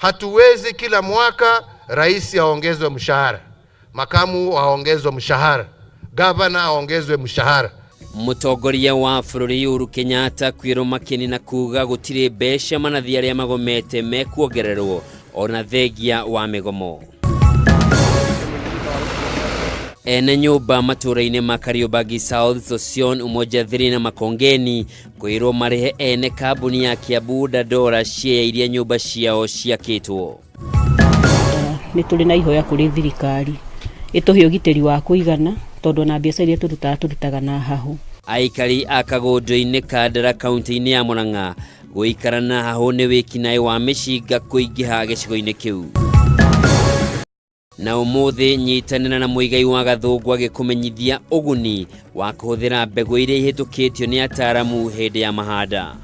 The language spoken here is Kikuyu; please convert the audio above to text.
Hatuwezi kila mwaka rais aongezwe mshahara, makamu aongezwe mshahara, gavana aongezwe mshahara. Mũtongoria wa bũrũri Uhuru Kenyatta kwĩrwo makeni na kuga gũtirĩ mbeca manathi arĩa magomete mekuongererwo ona thengia wa mĩgomo. Ene nyũmba matũũra-inĩ ma Kariobangi South, Sosion, Umoja 3 na Makongeni kwĩrwo marĩhe ene kambuni ya Kiambu Dandora share iria nyũmba ciao ciakĩtwo. Nĩ tũrĩ na ihoya kũrĩ thirikari ĩtũhe ũgitĩri wa kũigana, tondũ ona mbiacara iria tũrutaga, tũrutaga na hahũ. Aikari a kagũndũ-inĩ ka Ndara kaunti-inĩ ya Murang'a gũikara na hahũ nĩ wĩkinaĩ wa mĩcinga kũingĩha gĩcigo-inĩ kĩu. Na ũmũthĩ nyitanĩra na Mũigai wa Gathũngũ agĩkũmenyithia ũguni wa kũhũthĩra mbegũ iria ihĩtũkĩtio nĩ ataaramu hĩndĩ ya mahanda.